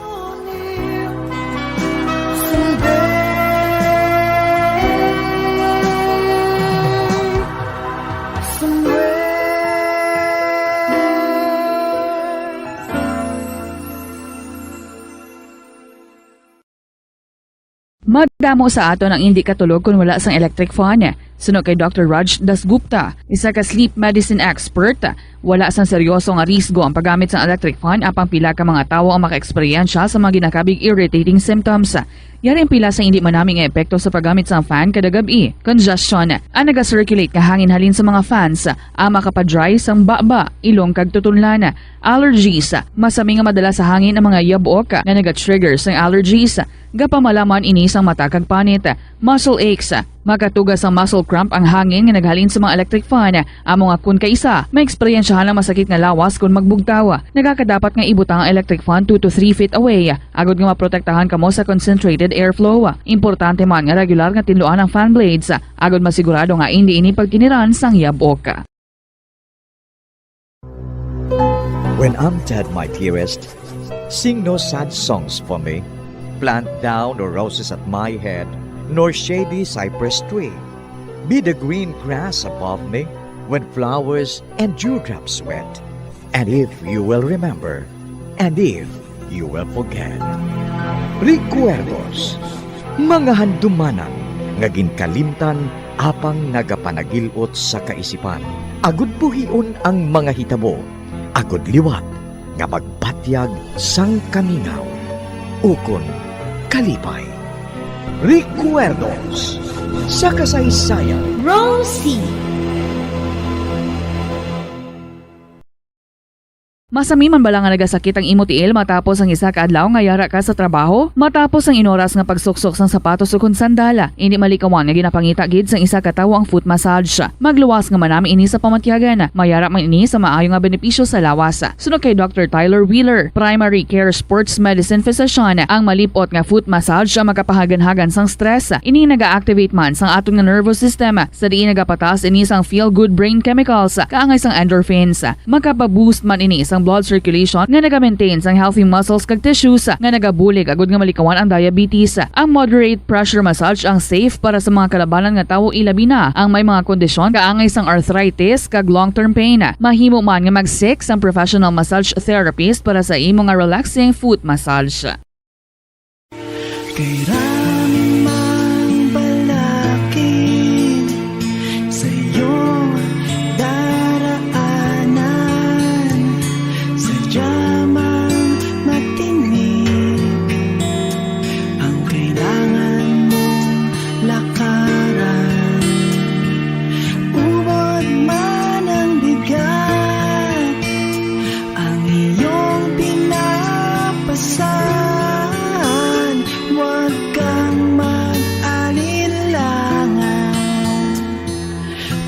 Madamo sa aton ang indi katulog kon wala sang electric fan. Suno kay Doctor Raj Dasgupta, isa ka sleep medicine expert, wala sang seryoso nga risgo ang paggamit sang electric fan, apang pila ka mga tawo ang makaeksperyensya sa mga ginakabig irritating symptoms. Yari ang pila sa indi manami nga epekto sa paggamit sang fan kada gab-i. Congestion, ang naga-circulate nga hangin halin sa mga fans, ang makapadry sang baba, ilong kag tutunlan. Allergies, masami nga madala sa hangin ang mga yabok nga naga-trigger sang allergies. Gapamalaman ini sang mata kag panit. Muscle aches, makatuga sang muscle cramp ang hangin nga naghalin sa mga electric fan. Amo nga kun kaisa, maeksperiensyahan ang masakit nga lawas kon magbugtaw. Nagakadapat nga ibutang ang electric fan two to three feet away, agod nga maprotektahan kamo sa concentrated airflow. Importante man nga regular nga tinluan ang fan blades, agod masigurado nga indi ini pagkiniran sang yabok. When I'm dead, my dearest, sing no sad songs for me. Plant thou no roses at my head, nor shady cypress tree. Be the green grass above me when flowers and dewdrops wet. And if you will remember, and if you will forget. Recuerdos, mga handumanan nga ginkalimtan apang nagapanagil-ot sa kaisipan, agud buhion ang mga hitabo, agud liwat nga magbatyag sang kamingaw ukon kalipay. Recuerdos sa kasaysayan. Rosie. Masami man bala nga nagasakit ang imo tiil matapos ang isa ka adlaw nga yara ka sa trabaho? Matapos ang inoras nga pagsuksok sang sapatos ukon sandal, indi malikawan nga ginapangita gid sang isa ka tawo ang foot massage. Magluwas nga manami ini sa pamatyagan. Mayara man ini sa maayo nga benepisyo sa lawas. Suno kay Doctor Tyler Wheeler, primary care sports medicine physician, ang malip-ot nga foot massage ang makapahaganhagan sang stress. Ini naga-activate man sang aton nga nervous system, sa diin nagapataas ini sang feel-good brain chemicals, kaangay sang endorphins. Makapa-boost man ini sang blood circulation nga naga-maintain sang healthy muscles kag tissues nga nagabulig agud nga malikawan ang diabetes. Ang moderate pressure massage ang safe para sa mga kalabanan nga tawo, ilabi na ang may mga kondisyon kaangay sang arthritis kag long-term pain. Mahimo man nga mag-seek sang professional massage therapist para sa imo nga relaxing foot massage. Kay rami mang balakid sa iyong daraanan, sadya mang matinik ang kailangan mong lakaran. Ubod man ang bigat, ang iyong pinapasan, huwag kang mag-alinlangan.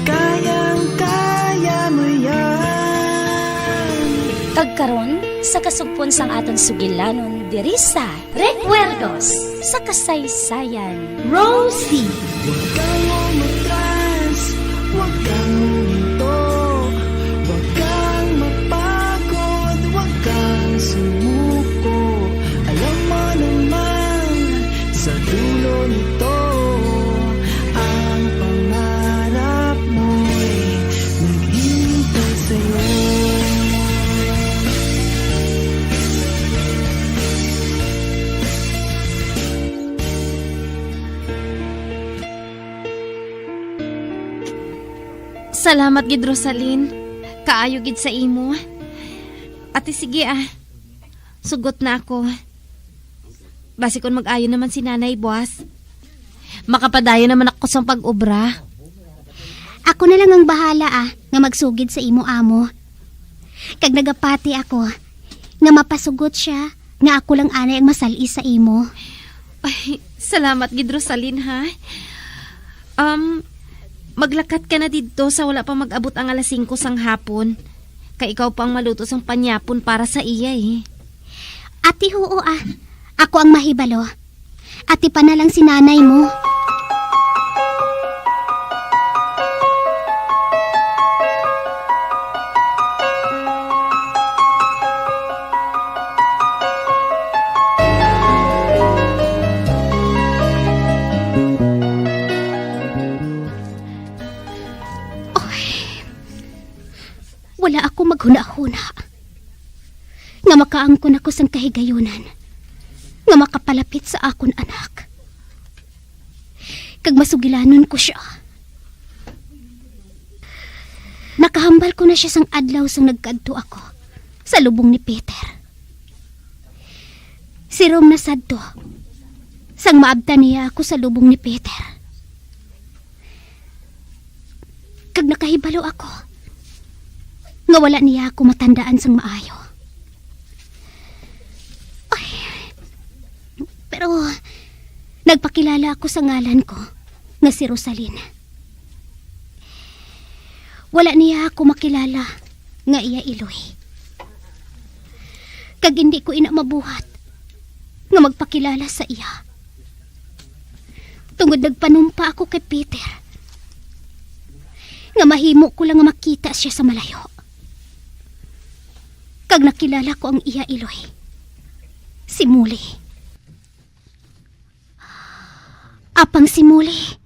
Kayang-kaya mo yan. Kag karon, sa kasugpon sang aton sugilanon, Diri sa Recuerdos sa Kasaysayan, Rosie. Huwag kang umatras, huwag kang huminto, huwag kang mapagod, huwag kang sumuko. Alam mo naman, sa dulo nito, ang pangarap mo'y naghihintay sa'yo. Salamat gid, Rosalyn. Kaayo gid sa imo. Ati, sige, ah. Sugot na ako. Basi kon mag-ayo naman si Nanay buas, makapadayon naman ako sa pag-obra. Ako na lang ang bahala, ah, nga magsugid sa imo amo. Kag nagapati ako nga mapasugot sia nga ako lang anay ang masal-i sa imo. Ay, salamat gid, Rosalyn, ha? Um, maglakat ka na didto sa wala pa mag-abot ang alas singko sang hapon. Kay ikaw pa ang maluto sang panyapon para sa iya, eh. Ati, huo, ah. Ako ang mahibalo. Ati pa na lang si nanay mo. Oy, wala ako maghunahuna nga makaangkon ako sang kahigayunan nga makapalapit sa akon anak, kag masugilanon ko sia. Nakahambal ko na sia sang adlaw sang nagkadto ako sa lubong ni Peter. Sirom na sadto sang maabtan niya ako sa lubong ni Peter. Kag nakahibalo ako nga wala niya ako matandaan sang maayo. Ay, pero nagpakilala ako sa ngalan ko nga si Rosalyn. Wala niya ako makilala nga iya iloy. Kag indi ko ina mabuhat nga magpakilala sa iya. Tungod nagpanumpa ako kay Peter nga mahimo ko lang nga makita sia sa malayo. Kag nakilala ko ang iya iloy, si Molly. Apang si Molly,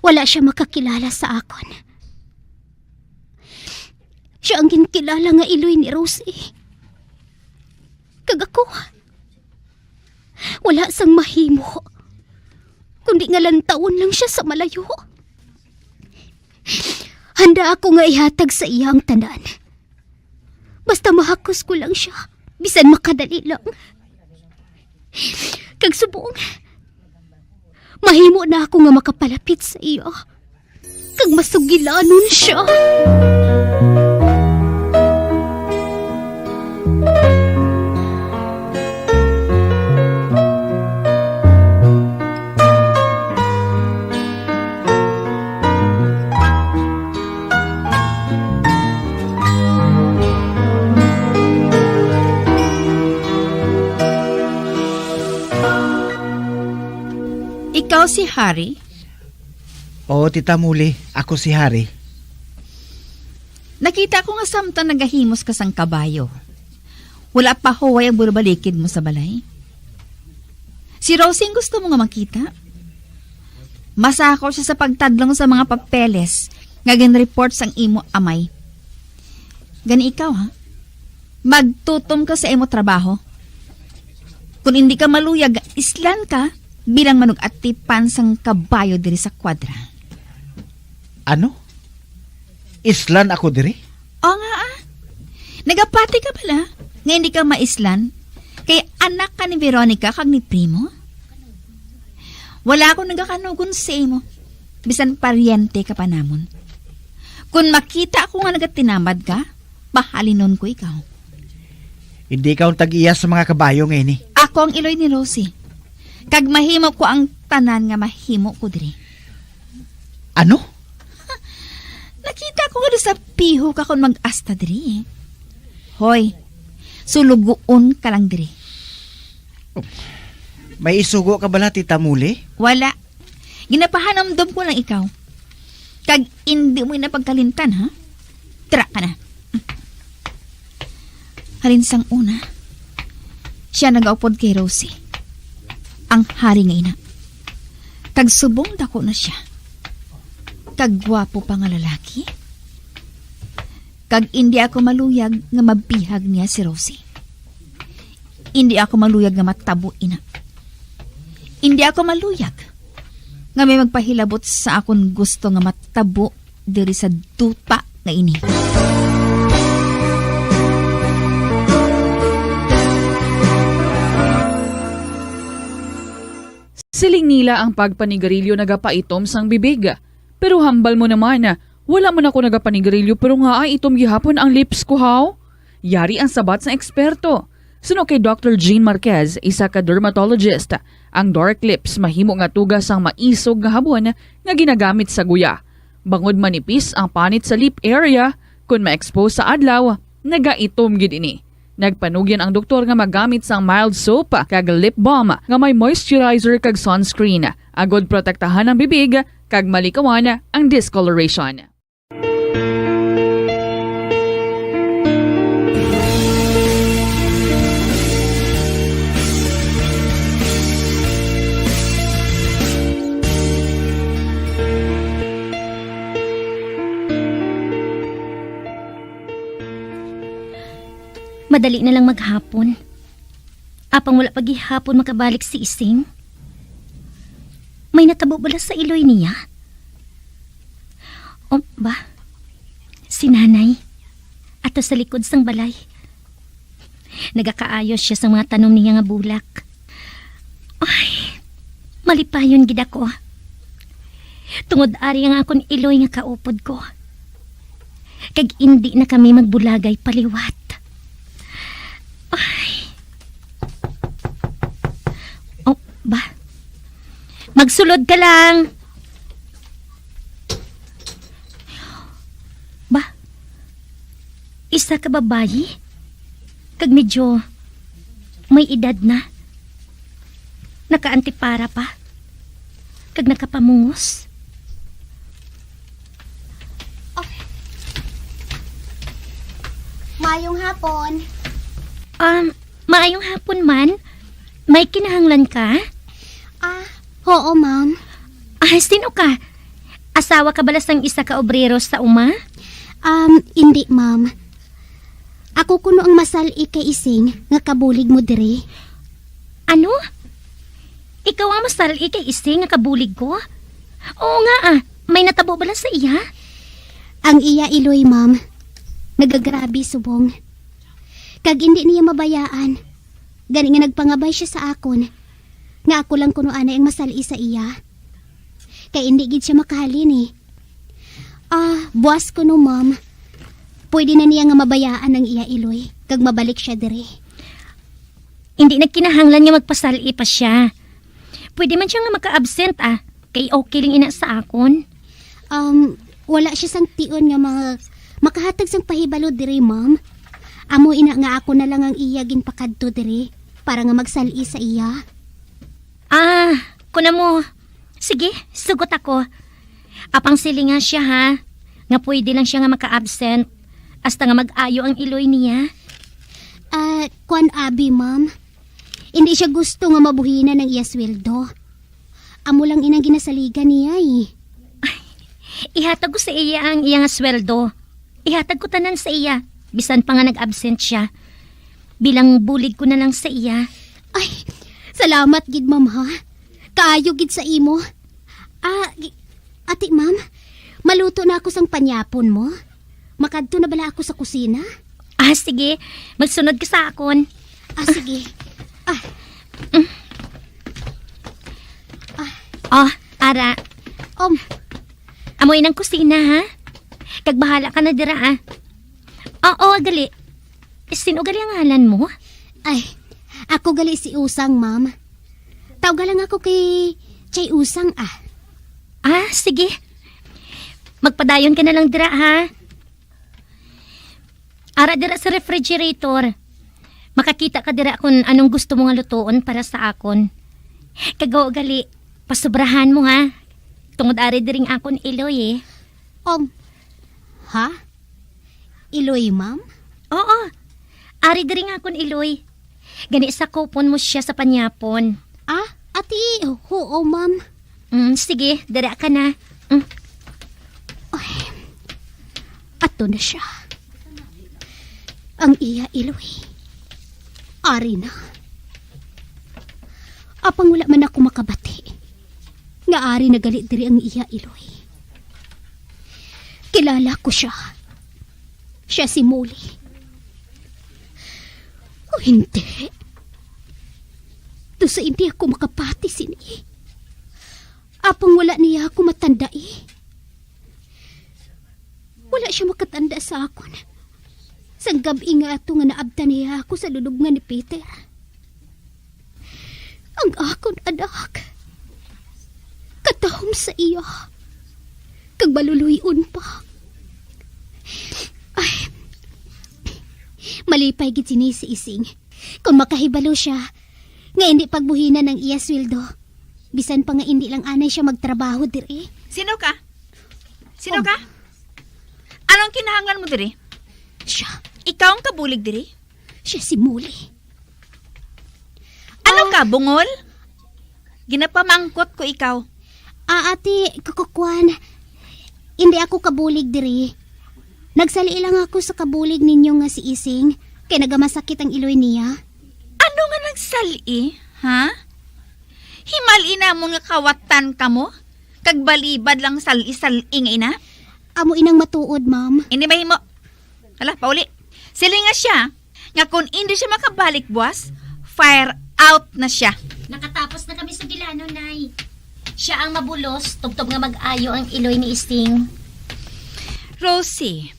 wala sia makakilala sa akon. Sia ang ginkilala nga iloy ni Rosie. Kag ako, wala sang mahimo, kundi nga lantawon lang sia sa malayo. Handa ako nga ihatag sa iya ang tanan. Basta mahakos ko lang sia, bisan makadali lang. Kag subong, mahimo na ako nga makapalapit sa iya, kag masugilanon sia. Ikaw si Harry? Oo, Tita Molly, ako si Harry. Nakita ko nga samtang nagahimos ka sang kabayo, wala pa huway ang burubalikid mo sa balay. Si Rosie ang gusto mo nga makita. Masakot siya sa pagtadlong sa mga papeles nga ginreport sang imo amay. Gani ikaw, ha? Magtutom ka sa imo trabaho. Kung hindi ka maluyag, islan ka bilang manug-atipan sang kabayo diri sa kwadra. Ano? Islan ako diri? O nga, ah. Nagapati ka bala nga hindi ka maislan kay anak ka ni Veronica kag ni Primo? Wala akong nagakanugon sa imo, bisan paryente ka pa namon. Kon makita ko nga nagatinamad ka, pahalinon ko ikaw. Hindi ka ang tag-iya sa mga kabayo nga ini. Ako ang iloy ni Rosie, kag mahimo ko ang tanan nga mahimo ko diri. Ano? Nakita ko nga desapiho ka kon mag-asta diri. Hoy, sulugoon ka lang diri. May isugo ka bala, Tita Muli? Wala. Ginapahanumdom ko lang ikaw. Kag indi mo na pagkalimtan, ha? Tara ka na. Halin sang una, siya nagaupod kay Rosie, ang hari nga ina. Kag subong dako na siya, kag gwapo pa nga lalaki, kag indi ako maluyag nga mabihag niya si Rosie. Indi ako maluyag nga matabo ina. Indi ako maluyag nga may magpahilabot sa akon gusto nga matabo diri sa duta nga ini. Siling nila ang pagpanigarilyo nagapaitom sang bibig. Pero hambal mo naman, wala man ako nagapanigarilyo pero ngaa itom gihapon ang lips ko, haw? Yari ang sabat sang eksperto. Suno kay Doctor Jean Marquez, isa ka dermatologist, ang dark lips mahimo nga tuga sang maisog nga habon nga ginagamit sa guya. Bangod manipis ang panit sa lip area, kon ma-expose sa adlaw, nagaitom gid ini. Nagpanugyan ang doktor nga magamit sang mild soap kag lip balm nga may moisturizer kag sunscreen, agod protektahan ang bibig kag malikawan ang discoloration. Madali na lang maghapon. Apang wala pa gihapon makabalik si Ising. May natabo bala sa iloy niya? O ba, si Nanay, ato sa likod sang balay. Nagakaayos siya sang mga tanom niya nga bulak. Ay, malipayon gid ako. Tungod ari ang akon iloy nga kaupod ko. Kag indi na kami magbulagay paliwat. Ay. O, ba? Magsulod ka lang. Ba? Isa ka babayi? Kag medyo may edad na. Nakaantipara pa. Kag nakapamungos. Mayong hapon. Um, maayong hapon man. May kinahanglan ka? Ah, oo, ma'am. Ah, sino ka? Asawa ka bala sang isa ka obrero sa uma? Um, hindi, ma'am. Ako kuno ang masal-i kay Ising nga kabulig mo diri. Ano? Ikaw ang masal-i kay Ising nga kabulig ko? Oo nga, ah. May natabo bala sa iya? Ang iya iloy, ma'am, nagagrabe subong. Kag indi niya mabayaan. Gani nga nagpangabay siya sa akon nga ako lang kuno anay ang masal-i sa iya. Kay indi gid siya makahalin, eh. Ah, buas kuno, ma'am. Pwede na niya nga mabayaan ang iya iloy kag mabalik siya diri. Hindi na kinahanglan nga magpasal-i pa siya. Pwede man siya nga maka-absent, ah. Kay okay lang ina sa akon. Um, wala siya sang tion nga mga makahatag sang pahibalo diri, ma'am. Amo ina nga ako na lang ang iya ginpakadto diri para nga magsal-i sa iya. Ah, kuna mo. Sige, sugot ako. Apang silinga siya, ha, nga pwede lang siya nga maka-absent hasta nga mag-ayo ang iloy niya. Ah, kwan abi, ma'am. Hindi siya gusto nga mabuhinan ang iya sweldo. Amo lang inang ginasaligan niya, eh. Ihatag ko sa iya ang iya nga sweldo. Ihatag ko tanan sa iya, bisan pa nga nag-absent siya. Bilang bulig ko na lang sa iya. Ay, salamat gid, ma'am, ha? Kaayo gid sa imo. Ah, gi-, ati, ma'am, maluto na ako sang panyapon mo. Makadto na bala ako sa kusina? Ah, sige. Magsunod ka sa akon. Ah, sige. Ah. Mm. Ah. Oh, ara. Um. Amo inang kusina, ha? Kag bahala ka na dira, ah. Oo, gali. Sin-o gali ang ngalan mo? Ay, ako gali si Usang, ma'am. Tawga lang ako kay Chay Usang, ah. Ah, sige. Magpadayon ka na lang dira, ha? Ara dira sa refrigerator. Makakita ka dira kung anong gusto mo nga lutuon para sa akon. Kag gali, pasobrahan mo, ha? Tungod ari diri ang akon iloy, eh. Um, ha? Iloy, ma'am? Oo. Ari diri ang akon iloy. Gani sakupon mo siya sa panyapon. Ah, ati, huo, ma'am. Mm, sige, dira ka na. Mm. Ay, ato na siya. Ang iya iloy. Ari na. Apang wala man ako makabati nga ari na gali diri ang iya iloy. Kilala ko siya. Siya si Molly. O hindi. Tusa hindi ako makapati sini. Apang wala niya ako matandai. Wala siya makatanda sa akon. Sang gab-i nga ato nga naabtan niya ako sa lulubngan ni Peter. Ang akon anak, katahom sa iya, kag maluloy-on pa. Ay, malipay gid sini si Ising. Kung makahibalo siya nga hindi pagbuhinan ang iya sweldo, bisan pa nga hindi lang anay siya magtrabaho diri. Sino ka? Sino Oh. ka? Anong kinahanglan mo diri? Siya. Ikaw ang kabulig diri? Siya si Molly. Ano Ah. ka, bungol? Ginapamangkot ko ikaw. Ah, ate, kukukwan. Hindi ako kabulig diri. Nagsali lang ako sa kabulig ninyo nga si Ising, kay nagamasakit ang iloy niya. Ano nga nagsali, ha? Himali namon nga kawatan kamo, kag balibad lang sali-sali nga ina. Amo inang matuod, ma'am. Hindi mahimo. Hala, pauli. Siling nga siya, nga kung hindi siya makabalik buwas, fire out na siya. Nakatapos na kami sa Gilano, Nay. Siya ang mabulos, tubtob nga mag-ayo ang iloy ni Ising. Rosie,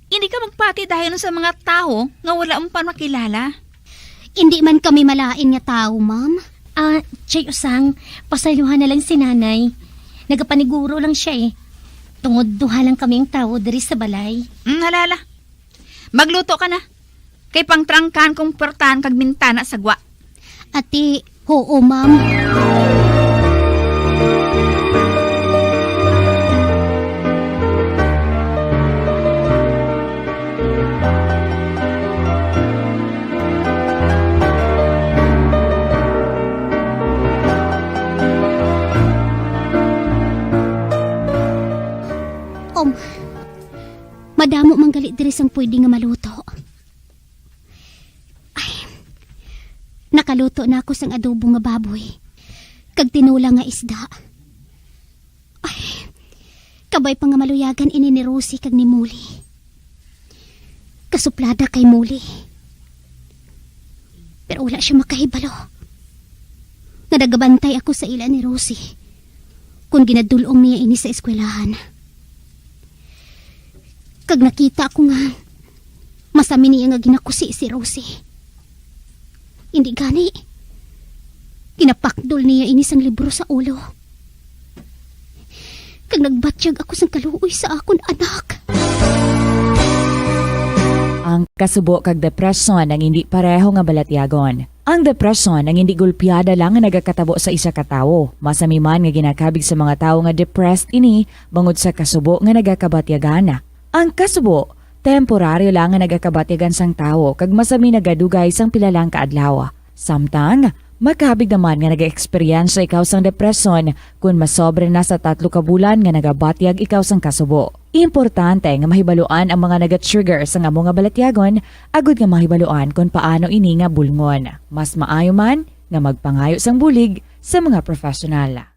hindi ka magpati dayon sa mga tawo nga wala mo pa makilala. Hindi man kami malain nga tawo, ma'am. Ah, Chay Usang, pasaylohan na lang si Nanay. Nagapaniguro lang siya, eh. Tungod duha lang kami ang tawo diri sa balay. Mm, hala, hala. Magluto ka na. Kay pangtrangkahan kong pwertahan kag bintana sa gwa. Ati, huo, ma'am. Um, madamo man gali diri sang pwede nga maluto. Ay, nakaluto na ako sang adobo nga baboy, kag tinola nga isda. Ay, kabay pa nga maluyagan ini ni Rosie kag ni Molly. Kasuplada kay Molly. Pero wala siya makahibalo nga nagabantay ako sa ila ni Rosie kung ginadul-ong niya ini sa eskwelahan. Kag nakita ko nga masami niya nga ginakusi si Rosie. Indi gani, ginapakdol niya ini sang libro sa ulo. Kag nagbatyag ako sang kaluoy sa akon anak. Ang kasubo kag depresyon ang indi pareho nga balatyagon. Ang depresyon ang indi gulpiada lang nga nagakatabo sa isa ka tawo. Masami man nga ginakabig sa mga tawo nga depressed ini bangod sa kasubo nga nagakabatyagan. Ang kasubo, temporaryo lang nga nagakabatyagan sang tawo kag masami nagadugay sang pila lang ka adlaw. Samtang, makabig naman nga nag-eksperyensya ikaw sang depresyon kon masobra na sa tatlo ka bulan nga nagabatyag ikaw sang kasubo. Importante nga mahibaluan ang mga naga-trigger sang amo nga balatyagon agud nga mahibaluan kon paano ini nga bulngon. Mas maayo man nga magpangayo sang bulig sa mga professional.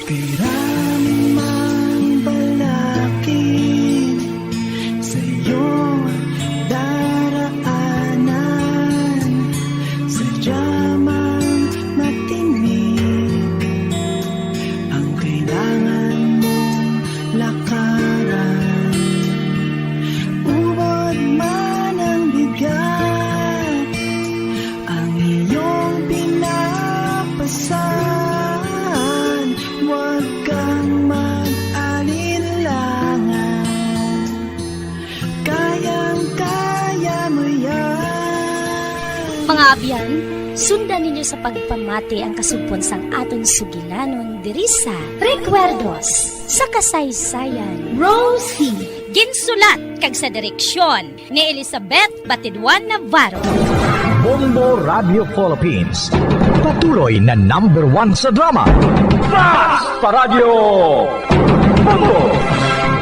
Pira man balakid sa iyong daraanan, sadya man matinik ang kailangan mong lakaran. Ubod man ang bigat, ang iyong pinapasan, huwag ka Abyan, sundan ninyo sa pagpamati ang kasugpon sang aton sugilanon diri sa Recuerdos sa Kasaysayan. Rosie. Ginsulat kag sa direksyon ni Elizabeth Batidwan Navarro. Bombo Radio Philippines, patuloy na number one sa drama. Fast pa Radyo! Bombo!